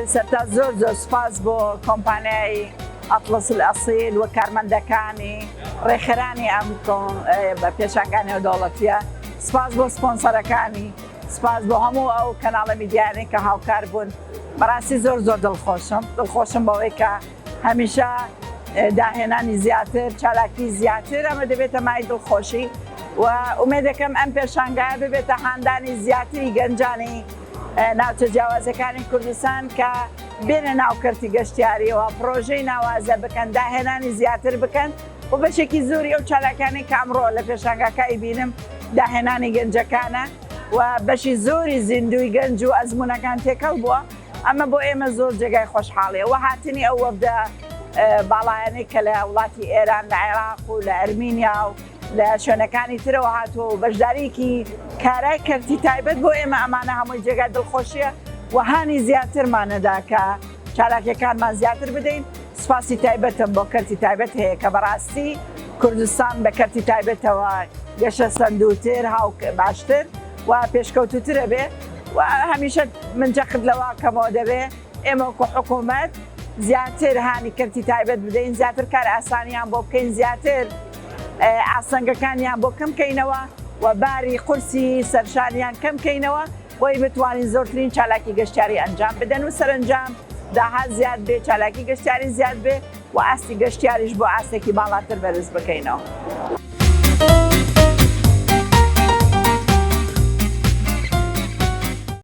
سەرتا زۆر زۆر سوپاس بۆ کۆمپانیای ئەتڵەس الئەسیل و کارمەندەکانی ڕێکخەرانی ئەم پێشانگا نێودەوڵەتیە، سوپاس بۆ سپۆنسەرەکانی، سوپاس بۆ هەموو ئەو کەناڵە میدیایانەی کە هاوکار بوون. بەڕاستی زۆر زۆر دڵخۆشم، دڵخۆشم بەوەی کە هەمیشە داهێنانی زیاتر، چالاکی زیاتر، ئەمە دەبێتە مای دڵخۆشی و ئومێدەکەم ئەم پێشانگایە ببێتە هاندانی زیاتری گەنجانی ناوچە جیاوازەکانی کوردستان کە بێنە ناو کەرتی گەشتیاریەوە، پڕۆژەی ناوازە بکەن، داهێنانی زیاتر بکەن و بەشێکی زۆری ئەو چالاکانەی کە ئەمڕۆ لە پێشانگاکە ئەیبینم داهێنانی گەنجەکانە و بەشی زۆری زیندووی گەنج و ئەزموونەکان تێکەڵ بووە، ئەمە بۆ ئێمە زۆر جێگای خۆشحاڵیە و هاتنی ئەو وەفدە باڵایانەی کە لە وڵاتی ئێران، لە عێراق و لە ئەرمینیا و لە شوێنەکانی ترەوە هاتووە و بەشدارییەکی کارای کەرتی تایبەت بۆ ئێمە ئەمانە هەمووی جێگای دڵخۆشییە و هانی زیاترمانەدا کە چالاکیەکانمان زیاتر بدەین. سوپاسی تایبەتم بۆ کەرتی تایبەت هەیە کە بەڕاستی کوردستان بە کەرتی تایبەتەوە گەشەسەندووتر، باشتر و پێشکەوتووترە بێ و هەمیشە من جەخت لەوە کەمەوە دەبێ ئێمە وەکو حکوومەت زیاتر هانی کەرتی تایبەت بدەین، زیاتر کارئاسانیان بۆ بکەین، زیاتر ئاستەنگەکانیان بۆ کەم کەینەوە و باری قورسی سەرشانیان کەم کەینەوە بۆی بتوانین زۆرترین چالاکی گەشتیاری ئەنجام بدەن و سەرەنجام داهات زیاد بێ، چالاکی گەشتیاری زیاد بێ و ئاستی گەشتیاریش بۆ ئاستێکی باڵاتر بەرز بکەینەوە.